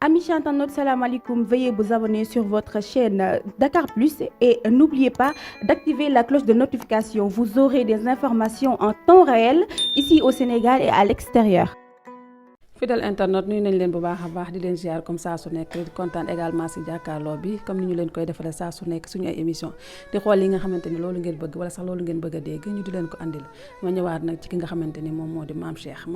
Amis internautes, salam alaikum. Veuillez vous abonner sur votre chaîne Dakar Plus et n'oubliez pas d'activer la cloche de notification. Vous aurez des informations en temps réel ici au Sénégal et à l'extérieur. fidèle internet nuyu nañ leen bu baax a baax di leen ziar comme saa su nekk di kontaan également si jàkkaarloo bi comme ni ñu leen koy defalee saa su nekk suñu ay émission di xool li nga xamante ni loolu ngeen bëgg wala sax loolu ngeen bëgg a dégg ñu di leen ko andil ma ñëwaat nag ci ki nga xamante ni moom moo di maam Cheikh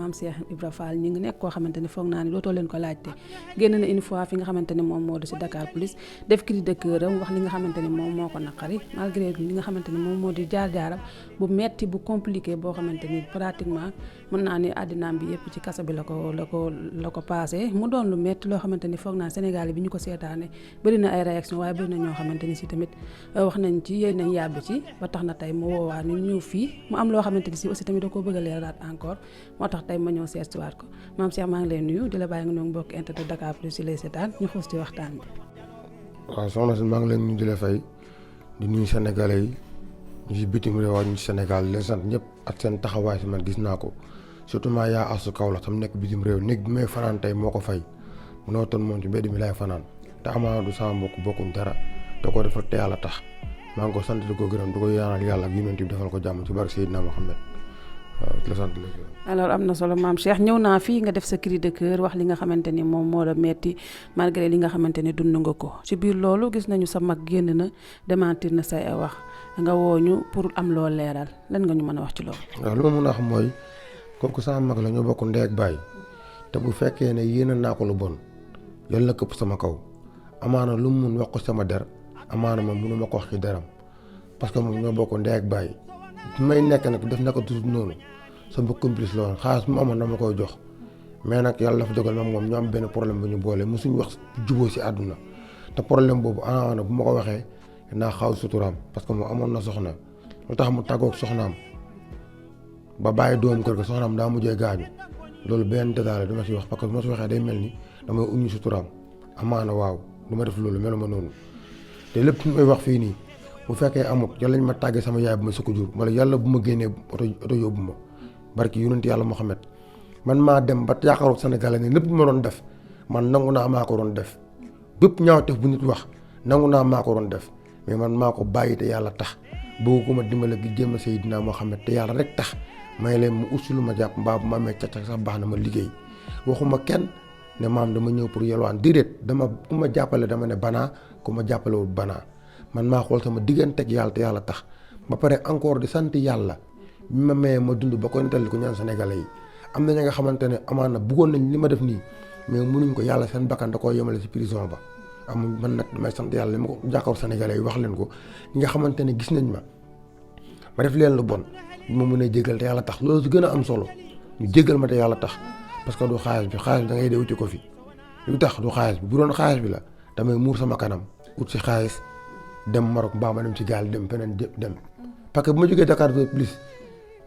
Ibra Fall ñi ngi nekk koo xamante ni foog naa ni dootoo leen ko laajte génn na une fois fi nga xamante ni moom moo di si Dakar Plus def cri de cœur am wax li nga xamante ni moom moo ko naqari malgré li nga xamante ni moom moo di jaar-jaaram bu metti bu compliqué boo xamante ni pratiquement mën naa ni àddinaam bi yëpp ci kaso bi la ko passé mu doon lu metti loo xamante ni foog naa Sénégal bi ñu ko seetaane bëri na ay réaction waaye bëri na ñoo xamante ni si tamit wax nañ ci yéen nañ yàbbi ci ba tax na tey mu woowaa ñu ñëw fii mu am loo xamante ni si aussi tamit da koo bëgg a leeralaat encore moo tax tey ma ñëw seestuwaat ko maam Cheikh maa ngi lay nuyu di la bàyyi nga ñëw mbokk internet Dakar Plus si lay seetaan ñu xuus ci waxtaan bi. waaw soxna si maa ngi leen nuyu di la fay di nuyu sénégalais yi ñu si bitim réew ak ñu si Sénégal leen sant ñëpp ak seen taxawaay si man gis naa ko surtout maa yaa asu kaw la tam nekk bitim réew néeg bi may fanaan tey moo ko fay munoo toon moom ci mbedd mi laay fanaan te amaana du sama mbokk bokkuñ dara da ko defal te yàlla tax maa ngi ko sant di ko gërëm di ko yaanal yàlla ak yonent bi defal ko jàmm ci barke Seydina Mohamed waaw di la sant la gërëm. alors am na solo maam Cheikh ñëw naa fii nga def sa cri de cœur wax li nga xamante ni moom moo la metti malgré li nga xamante ni dund nga ko ci biir loolu gis nañu sa mag génn na démentir na say wax nga woo ñu pour am loo leeral lan nga ñu mën a wax ci loolu. waaw lu ma mën a wax mooy kooku sama mag la ñoo bokk ndey ak baay te bu fekkee ne yéene naa ko lu bon yàlla na këpp sama kaw amaana lu mu mun wax ko sama der amaana moom mënu ma ko wax ci deram parce que moom ñoo bokk ndey ak baay bi may nekk nag def na ko toujours noonu sama complice la woon xaalis mu amoon dama koy jox mais nag yàlla dafa dogal moom ñu am benn problème bu ñu boole mosuñu wax jubóo si àdduna te problème boobu amaana bu ma ko waxee naa xaw suturaam parce que moom amoon na soxna lu tax mu tàggoog soxnaam ba bàyyi doom kër ga soxnaam daa mujjee gaañu loolu benn détail la dama ci wax parce que bu ma si waxee day mel ni damay uñu suturaam amaana waaw du ma def loolu meluma noonu te lépp lu may wax fii nii bu fekkee amut yàlla ñu ma tàggee sama yaay bu ma sukk jur wala yàlla bu ma génnee oto yóbbu ma barki yonent yàlla Muhammad man maa dem ba yaakaaru Sénégal ne lépp ma doon def man nangu naa maa ko doon def bépp ñaawteef bu nit wax nangu naa maa ko doon def mais man maa ko bàyyi te yàlla tax bëgg ko ma dimbale gi jéem a Seydina Muhammad te yàlla rek tax may leen mu usulu ma jàpp mbaa bu ma amee càcc sax baax na ma liggéey waxuma kenn ne maam dama ñëw pour yelwaan déedéet dama ku ma jàppale dama ne banaa ku ma jàppalewul banaa man maa xool sama digganteeg yàlla te yàlla tax ba pare encore di sant yàlla bi ma mayee ma dund ba ko nettali ko ñaan sénégalais yi am na ña nga xamante ne amaana bëggoon nañ li ma def nii mais mënuñ ko yàlla seen bakkan da koo yemale ci prison ba amul man nag damay sant yàlla li ma ko jàkkaar sénégalais yi wax leen ko ñi nga xamante ne gis nañ ma def leen lu bon bi ma mënee jégal te yàlla tax loolu si gën a am solo ñu jégal ma te yàlla tax parce que du xaalis bi da ngay dee wuti ko fi lu tax du xaalis bi bu doon xaalis bi la damay muur sama kanam ut si xaalis dem Maroc mbaa ma dem ci gaal dem feneen dem parce que bu ma jógee Dakar Plus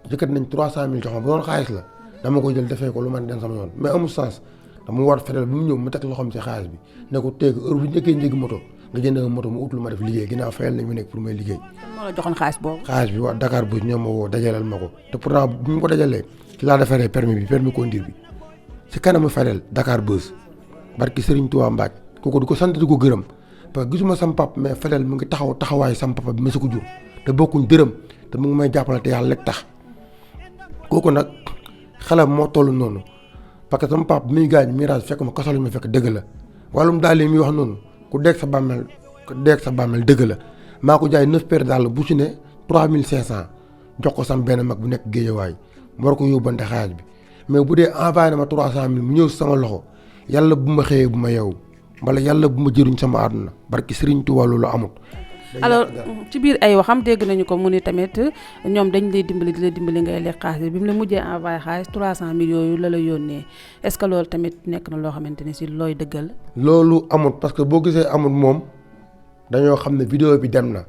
jëkkat nañ 300 000 jox ma bu doon xaalis la dama ko jël defee ko lu man den sama yoon mais amul sens dama war fedel bi mu ñëw ma teg loxoom ci xaalis bi ne ko teeg heure bu njëkkee njëgi moto nga jënd moto mu ut lu ma def liggéey ginnaaw fayal nañ ma nekk pour may liggéey. moo la joxoon xaalis boobu. xaalis bi waa Dakar Bus ñoom ma woo dajaleel ma ko te pourtant bu ñu ko dajalee ci laa defaree permis conduire bi ci kanamu Fadel Dakar Bus barki Serigne Touba Mbacke kooku di ko sant di ko gërëm parce que gisuma sam papa mais Fadel mu ngi taxawaay sam papa bi ma sa ko jur te bokkuñ dërëm te mu ngi may jàppale te yàlla rek tax kooku nag xelam moo toll noonu parce que sama papa bi muy gaañ mirage fekk ma kaso la ma fekk dëgg la wàllum daal yi muy wax noonu ku deeg sa bàmmeel dëgg la maa ko jaay 9 paires daal bu ci ne 3500 jox ko sam benn mag bu nekk géejawaay mu war ko yóbbante xaalis bi mais bu dee envoyé na ma 300000 mu ñëw sama loxo yàlla bu ma xëyee bu ma yeewu wala yàlla bu ma jëriñ sama àdduna barki Serigne Touba loolu amut. alors ci biir ay waxam dégg nañu ko mu ni tamit ñoom dañ lay dimbali di la dimbali ngay lekk xaalis bi mu la mujjee envoyé xaalis 300000 yooyu la yónnee est-ce que loolu tamit nekk na loo xamante ni si looy dëggal. loolu amut parce que boo gisee amut moom dañoo xam ne vidéo bi dem na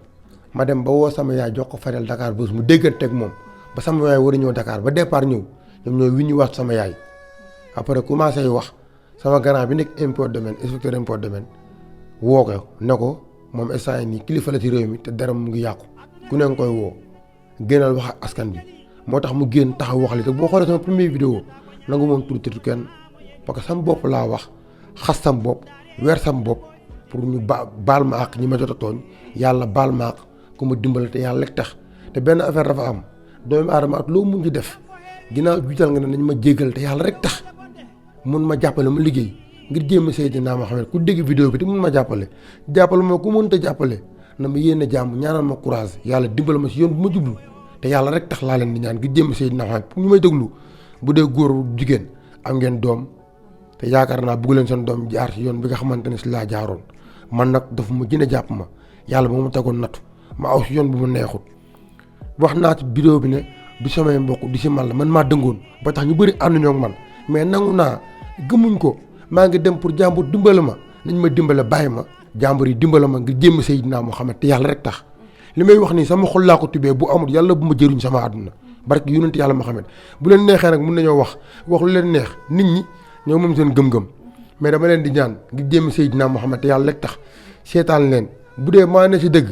ma dem ba woo sama yaay jox ko Fadel Dakar Bus mu dégganteeg moom ba sama yaay war a ñëw Dakar ba départ ñëw ñoom ñooy wi ñu wax sama yaay après commencé wax sama grand bi nekk impôt domaine inspecteur impôt domaine woo ko ne ko. moom instant nii kilifa la ci réew mi te dara mu ngi yàqu ku ne nga koy woo génnal wax ak askan bi moo tax mu génn taxaw wax li te boo xoolee sama première vidéo nangu moom tudd kenn parce que sama bopp laa wax xas sam bopp weer sam bopp pour ñu baal ma ak ñi ma jot a tooñ yàlla baal ma ak ku ma dimbale te yàlla rek tax te benn affaire dafa am doomu aadama ak loo mun ci def ginnaaw jiital nga ne nañ ma jéggal te yàlla rek tax mun ma jàppale ma liggéey ngir jéem a Seydina Mohamed ku dégg vidéo bi te mun ma jàppale ma ku mënta jàppale na ma yéene jàmm ñaanal ma courage yàlla dimbale ma si yoon bu ma jublu te yàlla rek tax laa leen di ñaan ngir jéem a Seydina Mohamed pour ñu may déglu bu dee góor jigéen am ngeen doom te yaakaar naa bëgg leen seen doom jaar si yoon bi nga xamante ne si laa jaaroon man nag dafa ma gën a jàpp ma yàlla ba ma tegoon nattu ma aw si yoon bu ma neexut wax naa ci vidéo bi ne du samay mbokk di si man la man maa dëngoon ba tax ñu bëri ànduñoo ak man mais nangu naa gëmuñ ko maa ngi dem pour jàmbur dimbale ma nañ ma dimbale bàyyi ma jàmbur yi dimbale ma ngir jéem Seydina Muhammad te yàlla rek tax li may wax nii sama xol laa ko tubee bu amul yàlla bu ma jëriñ sama àdduna barke yonent yàlla Muhammad bu leen neexee nag mun nañoo wax lu leen neex nit ñi ñoo moom seen gëm-gëm mais dama leen di ñaan ngir jéem Seydina Muhammad te yàlla rek tax seetaan leen bu dee maa ne si dëgg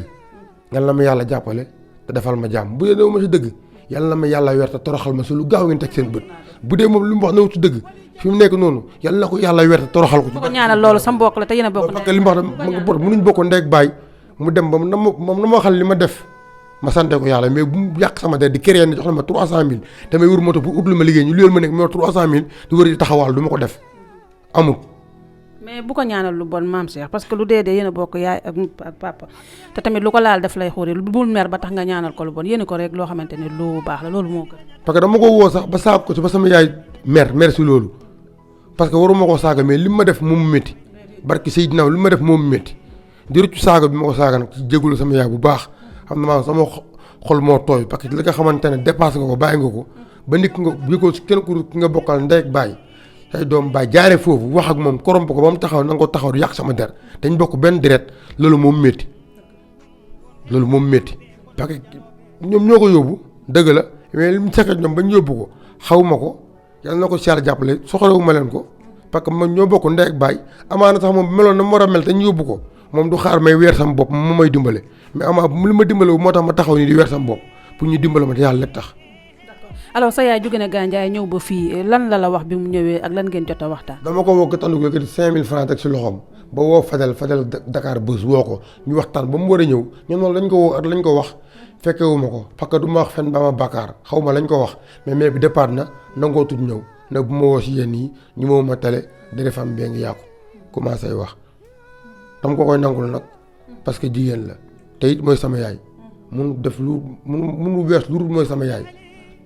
yàlla na ma yàlla jàppale te defal ma jàmm bu dee néew ma si dëgg yàlla na ma yàlla weer te toroxal ma si lu gaaw ngeen teg seen bët bu dee moom lu mu wax néew si dëgg fi mu nekk noonu yàlla na ko yàlla weer te toroxal ko. ko ñaanal loolu sa mbokk la te yéen a bokk. parce que li mu wax mënuñ bokk ndeeg baay mu dem ba moom na ma waxal li ma def ma sante ko yàlla mais bu mu yàq sama der di créer ne jox na ma 300000 te may wër moto pour ut lu ma liggéey ñu luyal ma nekk ma 300000 di wër di taxawaal du ma ko def amul. mais bu ko ñaanal lu bon maam Cheikh parce que lu dee yéen a bokk yaay ak papa te tamit lu ko laal def lay xóori lu bul mer ba tax nga ñaanal ko lu bon yéen ko rek loo xamante ne lu baax la loolu moo gën. parce que dama ko woo sax ba saag ko ci ba sama yaay mer si loolu parce que waruma koo saaga mais li ma def moom mu métti barki Seydina li ma def moom mu métti di rëccu saaga bi ma ko saaga nag ci jégalu sama yaay bu baax xam na maa sama xol moo tooy parce que li nga xamante ne dépassé nga ko bàyyi nga ko ba nit nga yëgoo si kenn ku nga bokkal ndey ak bàyyi say doom bàyyi jaaree foofu wax ak moom koromp ko ba mu taxaw na nga ko taxaw di yàq sama der dañ bokk benn deret loolu moom métti parce que ñoom ñoo ko yóbbu dëgg la mais li mu sekk ñoom bañ yóbbu ko xaw ma ko yàlla na ko si yàlla jàppale soxlawu ma leen ko parce que man ñoo bokk ndey ak baay amaana sax moom meloon na mu war a mel te ñu yóbbu ko moom du xaar may weer sama bopp moom may dimbale mais amaa li ma dimbale wu moo tax ma taxaw nii di weer sama bopp pour ñu dimbale ma te yàlla rek tax. alors sa yaay jóge na Gandiaye ñëw ba fii lan la wax bi mu ñëwee ak lan ngeen jot a waxtaan. dama ko woo gëtandu ko 5000 francs teg si loxoom ba woo Fadel Dakar Buzz woo ko ñu waxtaan ba mu war a ñëw ñoom loolu lañ ko woo ak lañ ko wax fekkewuma ko parce que du ma wax fenn ba ma bàkkaar xaw ma lañ ko wax mais bi départ na nangoo tudd ñëw nag bu ma woo si yéen yi ñu ma télé dere fam bee ngi yàqu commencé wax dama ko koy nangul nag parce que jigéen la te it mooy sama yaay mun def lu munu wees lu mooy sama yaay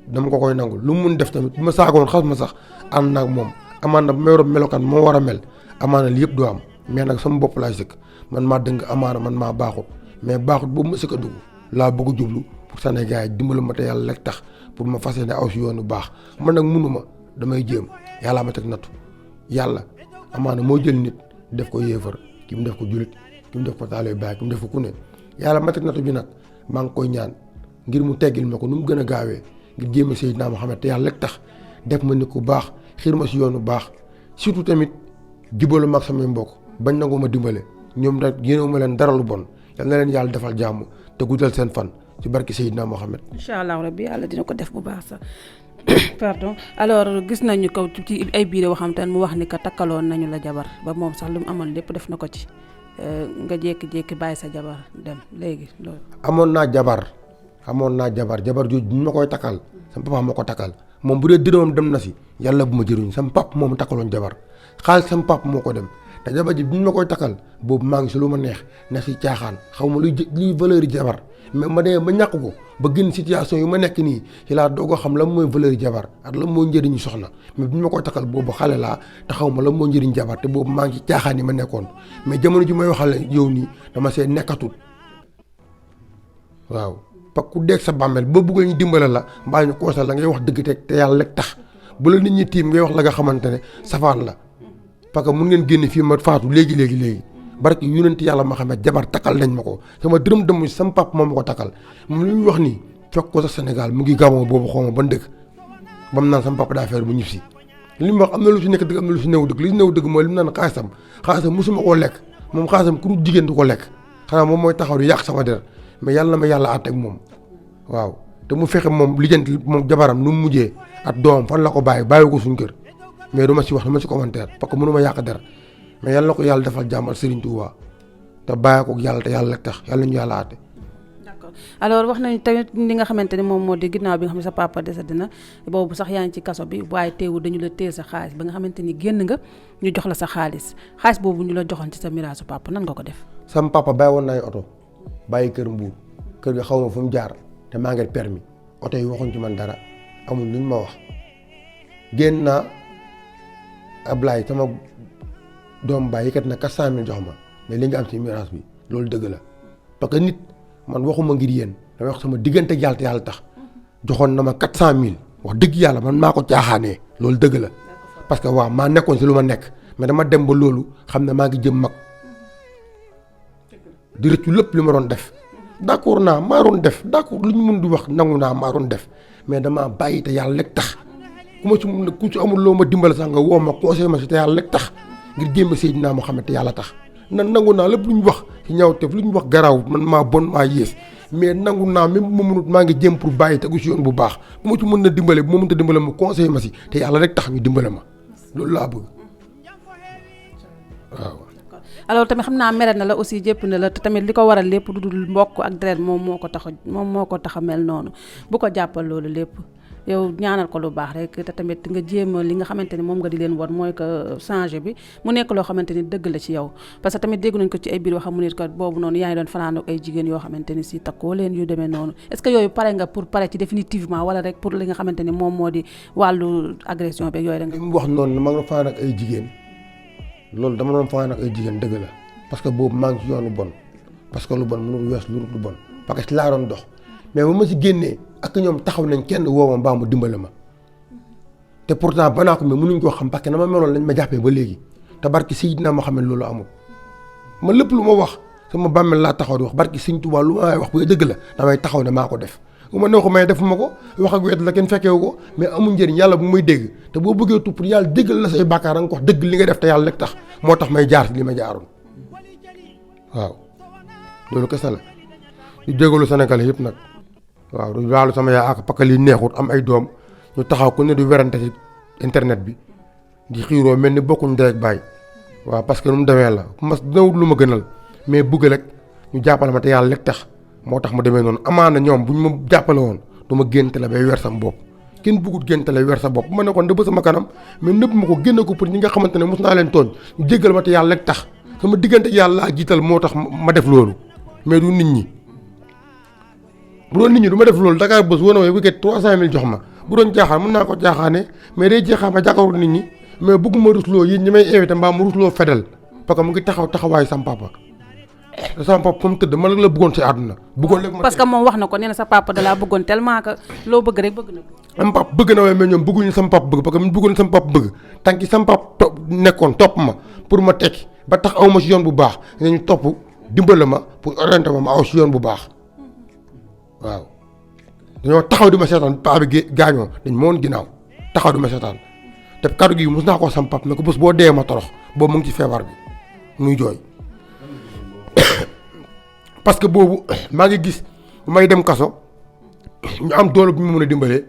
dama ko koy nangul lu mun def tamit bu ma saagoon xas ma sax ànd naag moom amaan na bu may melokaan moo war a mel amaana li yëpp du am mais nag sama bopp laa sëkk man maa dëng amaana man maa baaxut mais baaxut boobu ma sëkk a dugg laa bëgg a jublu pour Sénégal yi dimbali ma te yàlla rek tax pour ma fas yéene aw si yoonu baax man nag munu ma damay jéem yàllaa ma teg nattu yàlla amaana moo jël nit def ko yéefar ki mu def ko julit ki mu def ko taalibe baay ki mu def ko ku ne yàlla ma teg nattu bi nag maa ngi koy ñaan ngir mu teggil ma ko nu mu gën a gaawee ngir jéem a Seydina Muhammad te yàlla rek tax def ma nit ku baax xiir ma si yoonu baax surtout tamit jubalu ma ak samay mbokk bañ nangu ma dimbale ñoom nag yéenewu ma leen dara lu bon yal na leen yàlla defal jàmm te guddal seen fan ci barki Seydina Muhammad. incha allah rabbi yàlla dina ko def bu baax sax pardon alors gis nañu ko ci ay biir yoo xam te ne mu wax ni que takkaloon nañu la jabar ba moom sax lu mu amoon lépp def na ko ci nga jékki-jékki bàyyi sa jabar dem léegi loolu. amoon naa jabar jooju bu ma koy takkal sama papa moo ko takkal moom bu dee dërëmam dem na si yàlla bu ma jëruñ sama papa moo ma takkaloon jabar xaalis sama papa moo ko dem te jabar ji bu ñu ma koy takkal boobu maa ngi si lu ma neex na si caaxaan xaw ma luy valeur yi jabar mais ma demee ba ñàkk ko ba génn situation yu ma nekk nii ci laa doog a xam lan mooy valeur yi jabar ak lan mooy njëriñu soxna mais bu ñu ma koy takkal boobu xale laa te xaw ma lan mooy njëriñ jabar te boobu maa ngi ci caaxaan yi ma nekkoon mais jamono ji may waxal yow nii dama see nekkatul waaw parce que ku dégg sa bàmmeel ba bëgg ñu dimbale la mbaa ñu koosal da ngay wax dëgg te yàlla rek tax bu la nit ñi tiim ngay wax la nga xamante ne safaan la parce que mun ngeen génn fii ma faatu léegi barki yonent yàlla ma xam ne jabar takkal nañ ma ko sama dërëm dëmm sama pap moom ma ko takkal moom li muy wax nii fekk ko sax Sénégal mu ngi Gabon boobu xaw ma ban dëkk ba mu naan sama papa daa feer bu ñib si li mu wax am na lu si nekk dëgg am na lu si néew dëgg li si néew dëgg mooy li mu naan xaalisam mosuma koo lekk moom xaalisam ku dul jigéen du ko lekk xanaa moom mooy taxaw di yàq sama der mais yàlla na ma yàlla àtteeg moom waaw te mu fexe moom lijjanti moom jabaram nu mu mujjee at doomam fan la ko bàyyi ko suñu kër mais du ma si wax du ma si commentaire parce que mënu ma yàq dara mais yàlla na ko yàlla defal jàmm ak Serigne Touba te bàyyi ko yàlla te yàlla tax yàlla ñu yàlla àtte. d'accord alors wax nañ tamit li nga xamante ni moom moo di ginnaaw bi nga xam ne sa papa décédé na boobu sax yaa ngi ci kaso bi waaye teewul dañu la téye sa xaalis ba nga xamante ni génn nga ñu jox la sa xaalis boobu ñu la joxoon ci sa miraasu papa nan nga ko def. sama papa bàyyi woon na ay oto bàyyi kër Mbuur kër gi xaw ma fu mu jaar te maa ngi permis oto yi waxuñ ci man dara amul luñ ma wax génn naa Ablaye sama doom baay yëkkat na 400 000 jox ma mais li nga am ci miraas bi loolu dëgg la parce que nit man waxuma ngir yéen damay wax sama diggante yàlla te yàlla tax joxoon na ma 400 000 wax dëgg yàlla man maa ko caaxaanee loolu dëgg la parce que waaw maa nekkoon si lu ma nekk mais dama dem ba loolu xam ne maa ngi jëm mag di rëccu lépp li ma doon def d'accord naa maa doon def d'accord lu ñu mun di wax nangu naa maa doon def mais damaa bàyyi te yàlla rek tax ku ma ci mun ku ci amul loo ma dimbal sax nga woo ma conseil ma si te yàlla rek tax ngir jéem a Seydina Muhammad te yàlla tax nangu naa lépp lu ñu wax ci ñaawteef lu ñu wax garaaw man maa bon maa yées mais nangu naa même bu ma mënut maa ngi jéem pour bàyyi tegu si yoon bu baax bu ma ci mën na dimbale bu ma mënta dimbale ma conseil ma si te yàlla rek tax ñu dimbale ma loolu laa bëgg waaw. alors tamit xam naa mere na la aussi jëpp na la te tamit li ko waral lépp du dul mbokk ak deret moom moo ko tax a mel noonu bu ko jàppal loolu lépp yow ñaanal ko lu baax rek te tamit nga jéem li nga xamante ni moom nga di leen won mooy que changer bi mu nekk loo xamante ni dëgg la ci yow parce que tamit dégg nañ ko ci ay biir waxam mu nit ko boobu noonu yaa ngi doon fanaan ak ay jigéen yoo xamante ni si takkoo leen yu demee noonu est-ce que yooyu pare nga pour pare ci définitivement wala rek pour li nga xamante ni moom moo di wàllu agression beeg yooyu rek. li mu wax noonu ma nga fanaan ak ay jigéen loolu dama doon fanaan ak ay jigéen dëgg la parce que boobu maa ngi ci yoonu bon parce que lu bon mënul wees lu bon parce que ci laa doon dox mais ba ma ci génnee ak ñoom taxaw nañ kenn woo ma mbaa mu dimbale ma te pourtant banaa ko mais mënuñ koo xam parce que na ma meloon lañ ma jàppee ba léegi te barki Seydina Muhammad loolu amul ma lépp lu ma wax sama bàmmeel laa taxaw di wax barki Sëñ Tuubaa lu ma wax bu dëgg la damay taxaw ne maa ko def bu ma nee ko may defuma ko wax ak wet la kenn fekkewu ko mais amul njëriñ yàlla bu may dégg te boo bëggee tupp pour yàlla déggal la say bàkkaar nga ko wax dëgg li nga def te yàlla rek tax moo tax may jaar ci li ma jaaroon waaw loolu kese la ñu jégalu Sénégalais yëpp nag waaw du laalu sama yaa ak pakal yi neexut am ay doom ñu taxaw ku ne du werante ci internet bi di xiiroo mel ni bokkuñ ndey ak baay waaw parce que nu mu demee la mas nawut lu ma gënal mais bëgg rek ñu jàppale ma te yàlla rek tax moo tax mu demee noonu amaana ñoom bu ñu ma jàppale woon du ma génte la bay weer sama bopp kenn bëggut génte la weer sa bopp bu ma nekkoon dëbb sama kanam mais nëbb ma ko génne ko pour ñi nga xamante ne mos naa leen tooñ ñu jéggal ma te yàlla rek tax sama diggante yàlla laa jiital moo tax ma def loolu mais du nit ñi bu doon nit ñi du ma def loolu Dakar Buzz wane waaye bu fekkee 300000 jox ma bu doon jaaxaan mën naa ko jaaxaane mais day jeexaan ma jàkkaarloo nit ñi mais bëgguma rusloo yéen ñi may invité mbaa mu rusloo fedel parce que mu ngi taxawaayu sama papa te sama papa fa mu tëdd man rek la bëggoon si àdduna bëggoon rek ma parce que moom wax na ko nee na sa papa da laa bëggoon tellement que loo bëgg rek bëgg na ko. sama papa bëgg na waaye mais ñoom bëgguñu sama papa bëgg parce que mu bëggoon sama papa bëgg tànki sama papa nekkoon topp ma pour ma tekki ba tax aw ma si yoon bu baax nañu topp dimbale ma pour orienté ma aw si yoon bu baax waaw dañoo taxaw di ma seetaan paa bi gaañoo dañ ma woon ginnaaw taxaw di ma seetaan te kaddu gi mos naa koo sam pap ne ko bés boo dee ma torox boobu mu ngi ci feebar bi muy jooy parce que boobu maa ngi gis may dem kaso ñu am doole bu ñu mën a dimbalee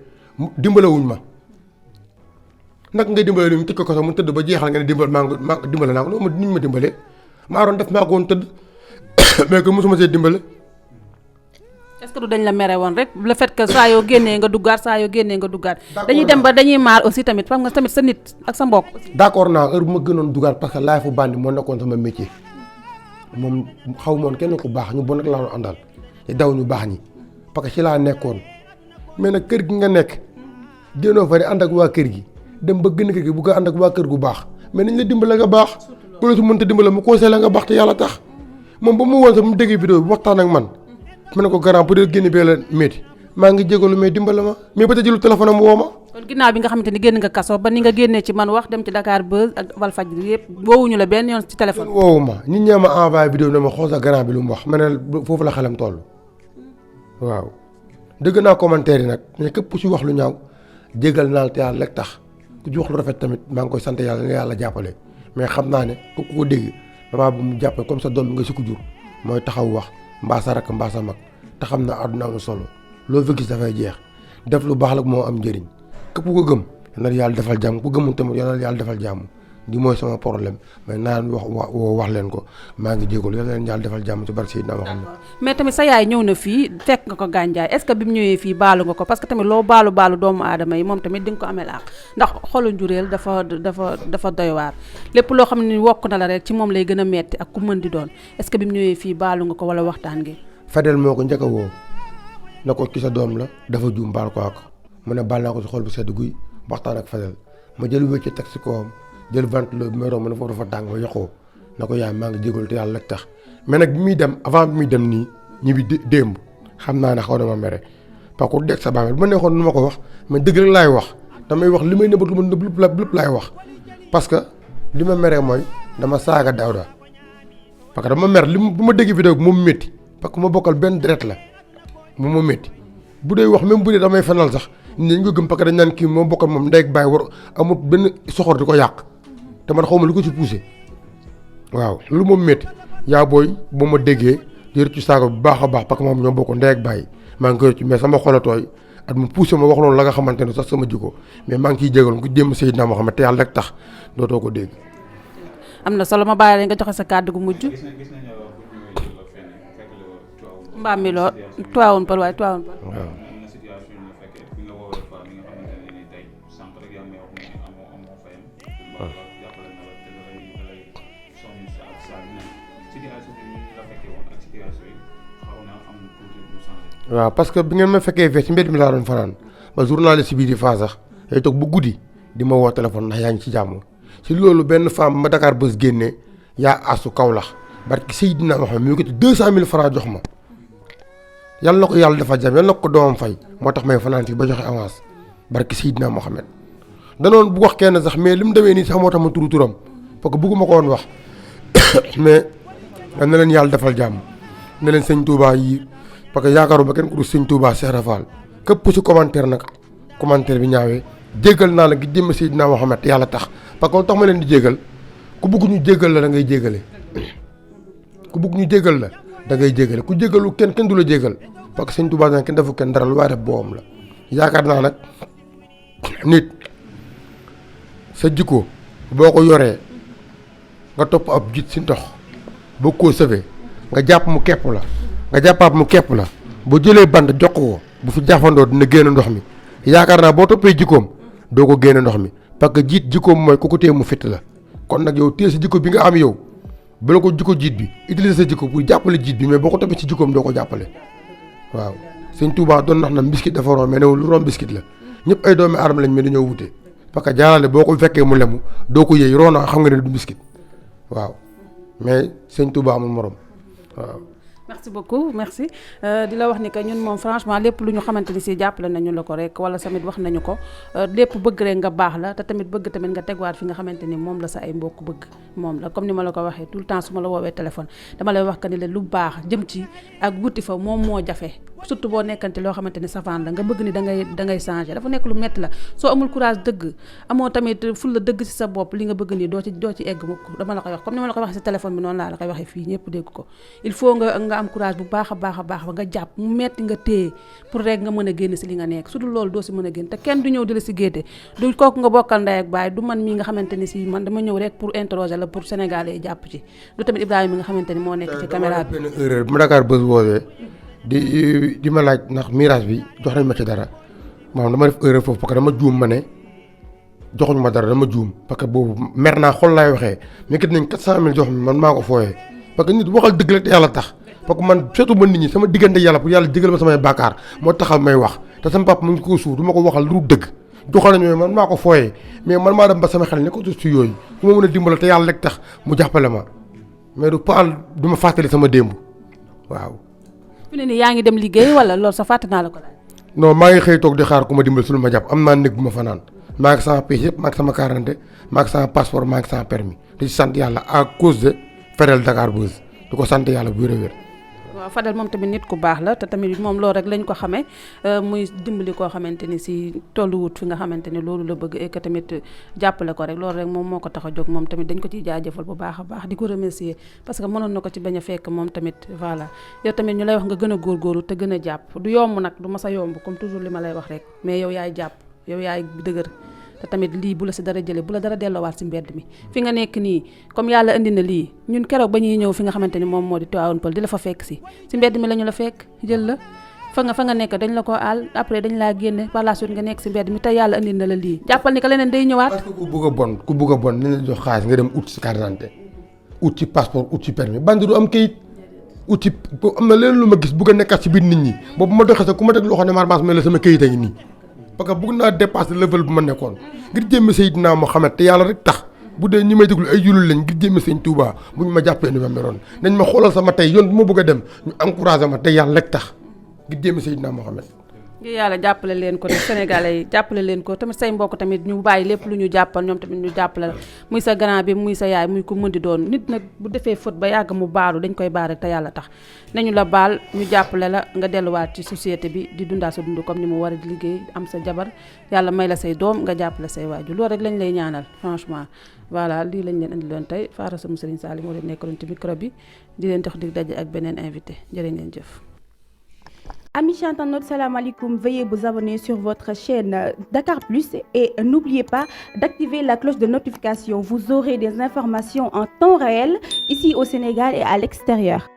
dimbalewuñ ma nag ngay dimbale ni mu tëj ko kaso mu tëdd ba jeexal nga ne maa dimbale naa ko loolu nit ma dimbalee maa doon def maa ko woon tëdd mais que mosuma see dimbale. est-ce que du dañ la mere woon rek le fait que saa yoo génnee nga duggaat dañuy dem ba dañuy maar aussi tamit xam nga tamit sa nit ak sa mbokk. d'accord naa heure bu ma gënoon duggaat parce que laay fu bandi moo nekkoon sama métier moom xaw moon kenn ku baax ñu bon rek laa doon àndal te daw ñu baax ñi parce que ci laa nekkoon mais nag kër gi nga nekk génnoo fa di ànd ak waa kër gi dem ba gën kër gi bu ko ànd ak waa kër gu baax mais nañ la dimbale nga baax bu la su mënta dimbale mu conseillé nga baax te yàlla tax moom ba mu woon sax mu déggee vidéo bi waxtaan ak man ma ne ko grand pour génn bee la métti maa ngi jégalu mais dimbale ma mais ba tey jëlu téléphone am woo ma. kon ginnaaw bi nga xamante ni génn nga kaso ba ni nga génnee ci man wax dem ci Dakar Buzz ak Walfadjri yëpp woowuñu la benn yoon ci téléphone. woowu ma nit ñaa ma envoyé vidéo ne ma xool sa grand bi lu mu wax ma ne foofu la xelam toll waaw dëgg naa commentaire yi nag mais képp ku si wax lu ñaaw jégal naa te yàlla rek tax ku ci wax lu rafet tamit maa ngi koy sant yàlla nga yàlla jàppale mais xam naa ne ku ko dégg damaa bu mu jàppale comme sa doom bi nga si ko jur mooy taxaw wax mbaa sa rakk mbaa sa mag te xam na àdduna am solo loo fi gis dafay jeex def lu baax la moo am njëriñ képp ku ko gëm yal na yàlla defal jàmm ku gëmul tamit yal na yàlla defal jàmm di mooy sama problème mais naan wax leen ko maa ngi jégalu yàlla leen yàlla defal jàmm ci barke Seydina Muhammad. mais tamit sa yaay ñëw na fii fekk nga ko Gandiaye est-ce que bi mu ñëwee fii baalu nga ko parce que tamit loo baalu doomu aadama yi moom tamit di nga ko amee laax ndax xolu njureel dafa doy waar lépp loo xam ne wokk na la rek ci moom lay gën a metti ak ku mën di doon est-ce que bi mu ñëwee fii baalu nga ko wala waxtaan gi. Fadel moo ko njëkk a woo na ko ci sa doom la dafa juum baal ko ak mu ne baal naa ko si xol bu sedd guy waxtaan ak Fadel ma jël wécc teg si kawam jël ventilo bi may romb ne foofu dafa tàng ma yokkoo na ko yaay maa ngi jégalu te yàlla tax mais nag bi muy dem avant bi muy dem nii ñibbi démb xam naa ne xaw na ma mere parce que dégg sa bàmmeel bu ma neexoon nu ma ko wax mais dëgg rek laay wax damay wax li may nëbbat lu ma nëbb lépp laay wax parce que li ma meree mooy dama saaga Daouda parce que dama mer bu ma dégg vidéo bi moom métti parce que ma bokkal benn deret la moom ma métti bu dee wax même bu dee damay fenal sax nit ñi ko gëm parce que dañ naan kii moo bokkal moom ndey ak baay war amul benn soxor di ko yàq te man xaw ma lu ko ci poussé waaw loolu moom métti yaa booy bu ma déggee jër ci saaga bu baax a baax parce que moom ñoo bokk ndey ak baay maa ngi koy ci mais sama xolatooy at mu poussé ma wax loolu la nga xamante ne sax sama jikko mais maa ngi ciy jégal ku jéem Seydina Muhammad te yàlla rek tax dootoo ko dégg. am na solo ma bàyyi la nga joxe sa kàddu gu mujj. mbaam mi loo tuwaawoon pël waaye tuwaawoon pël. waaw. waaw parce que bi ngeen ma fekkee fee ci mbedd mi laa doon fanaan ba journaliste bii di faa sax day toog bu guddi di ma woo téléphone ndax yaa ngi ci jàmm si loolu benn femme ma Dakar Buzz génnee yaa asu Kaolack barki Seydina Muhammad mi ngi ko ci 200 000 francs jox ma yàlla na ko yàlla dafa jàmm yàlla na ko doomam fay moo tax may fanaan si ba joxe avance barki Seydina Muhammad danoon bu wax kenn sax mais li mu demee nii sax moo tax ma turu turam parce que bëgguma ko woon wax mais na leen yàlla defal jàmm ne leen sëñ Touba yi parce que yaakaaruma kenn ku dul sëñ Touba Cheikh Rafal képp si commentaire nag commentaire bi ñaawee jéggal naa la gi jëm Seydina Muhammad yàlla tax parce que lu tax ma leen di jéggal ku bëgg ñu jéggal la da ngay jéggale ku bëgg ñu jéggal la da ngay jéggale ku jéggalu kenn du la jéggal parce que sëñ Touba nag kenn defu kenn dara lu waaye def boobam la yaakaar naa nag nit sa jikko boo ko yoree nga topp ab jiit si ndox boo koo sëfee nga jàpp mu kepp la nga jàppaat mu kepp la bu jëlee bant jox ko bu fi jafandoo dina génn ndox mi yaakaar naa boo toppee jikkoom doo ko génne ndox mi parce que jiit jikkoom mooy ku ko téye mu fitt la kon nag yow téye sa jikko bi nga am yow bala ko jikko jiit bi utiliser sa jikko pour jàppale jiit bi mais boo ko toppee ci jikkoom doo ko jàppale waaw sëñ Touba doon nax na biscuit dafa ron mais newul lu ron biscuit la ñëpp ay doomi aadama lañ mais dañoo wute parce que jaarale boo ko fekkee mu lemu doo ko yëy roona xam nga ne du biscuit waaw mais sëñ Touba amul morom waaw. merci beaucoup merci di la wax ni que ñun moom franchement lépp lu ñu xamante ni si jàppale nañu la ko rek wala tamit wax nañu ko lépp bëgg rek nga baax la te tamit bëgg tamit nga tegwaat fi nga xamante ni moom la sa ay mbokk bëgg moom la comme ni ma la ko waxee tout le temps su ma la woowee téléphone dama lay wax que ni la lu baax jëm ci ak wuti fa moom moo jafe surtout boo nekkante loo xamante ni savant la nga bëgg ni da ngay changer dafa nekk lu metti la soo amul courage dëgg amoo tamit ful la dëgg si sa bopp li nga bëgg nii doo ci egg mukk dama la koy wax comme ni ma la koy waxee si téléphone bi noonu laa la koy waxee fii ñëpp dégg ko il faut nga am courage bu baax a baax ba nga jàpp mu metti nga téye pour rek nga mën a génn si li nga nekk su dul loolu doo si mën a génn te kenn du ñëw di la si géete du kooku nga bokkal ndey ak baay du man mii nga xamante ni si man dama ñëw rek pour interroger la pour sénégalais yi jàpp ci du tamit Ibrahima mi nga xamante ni moo nekk ci caméra bi. benn erreur bu ma Dakar Buzz woowee di ma laaj ndax mirage bi jox nañ ma ci dara moom dama def erreur foofu parce que dama juum ma ne joxuñu ma dara dama juum parce que boobu mer naa xol laay waxee mais kat nañ 400 000 jox mi man maa ko fooyee parce que nit waxal dëgg rek te yàlla tax parce que man surtout man nit ñi sama diggante yàlla pour yàlla jégal ma samay bàkkaar moo taxal may wax te sama papa mu ngi ko suuf du ma ko waxal lu dëgg joxal nañu man maa ko fooyee mais man maa dem ba sama xel ne ko ci yooyu su ma mën a dimbale te yàlla rek tax mu jàppale ma mais du paal du ma fàttali sama démb waaw. fi ne nii yaa ngi dem liggéey wala loolu sa fàtte naa la ko laaj. non maa ngi xëy toog di xaar ku ma dimbal su ma jàpp am naa néeg bu ma fanaan maa ngi sama pièce yëpp maa ngi sama carte maa ngi sama passeport maa ngi sama permis di sant yàlla à cause de Fadel Dakar Buzz di ko sant yàlla bu wér. waaw Fadel moom tamit nit ku baax la te tamit moom loolu rek lañ ko xamee muy dimbali koo xamante ni si tolluwut fi nga xamante ni loolu la bëgg et que tamit jàppale ko rek loolu rek moom moo ko tax a jóg moom tamit dañ ko ciy jaajëfal bu baax a baax di ko remercier parce que mënoon na ko ci bañ a fekk moom tamit voilà yow tamit ñu lay wax nga gën a góorgóorlu te gën a jàpp du yomb nag du mas a yomb comme toujours li ma lay wax rek mais yow yaay jàpp yow yaay dëgër te tamit lii bu la si dara jëlee bu la dara delloowaat si mbedd mi fi nga nekk nii comme yàlla indi na lii ñun keroog ba ñuy ñëw fi nga xamante ni moom moo di Tivaouane Peulh di la fa fekk si mbedd mi la ñu la fekk jël la fa nga nekk dañ la ko aal après dañ laa génne par la suite nga nekk si mbedd mi te yàlla indi na la lii jàppal ni que leneen day ñëwaat. parce que ku bëgg a bon ni la jox xaalis nga dem ut si carte d'identité ut ci passeport ut ci permis bandi du am kayit ut ci am na leen lu ma gis bëgg a nekkaat si biir nit ñi boobu ma doxee sax ku ma teg loxo ne marmance mais la sama kayit a ngi nii parce que bëgg naa dépasser level bu ma nekkoon ngir jéem Seydina Mohamed te yàlla rek tax bu dee ñi may déglu ay julul lañ ngir jéem Sëñ Touba bu ñu ma jàppee ni ma meroon nañ ma xoolal sama tey yoon bu ma bëgg a dem ñu encouragé ma te yàlla rek tax ngir jéem Seydina Mohamed. ngir yàlla jàppale leen ko te Sénégalais yi jàppale leen ko tamit say mbokk tamit ñu bàyyi lépp lu ñu jàppal ñoom tamit ñu jàppale la muy sa grand bi muy sa yaay muy ku mën di doon nit nag bu defee faute ba yàgg mu baalu dañ koy baal rek te yàlla tax nañu la baal ñu jàppale la nga delluwaat ci société bi di dundaa sa dund comme ni mu war a di liggéey am sa jabar yàlla may la say doom nga jàppale say waajur loolu rek lañ lay ñaanal franchement voilà lii lañ leen indi loon tey Faara sama Serigne Saliou moo leen nekkaloon ci micro bi di leen jox dig daje ak beneen invité jërë ngeen jëf. Amis internautes, salam alaikum. Veuillez vous abonner sur votre chaîne Dakar Plus et n'oubliez pas d'activer la cloche de notification. Vous aurez des informations en temps réel ici au Sénégal et à l'extérieur.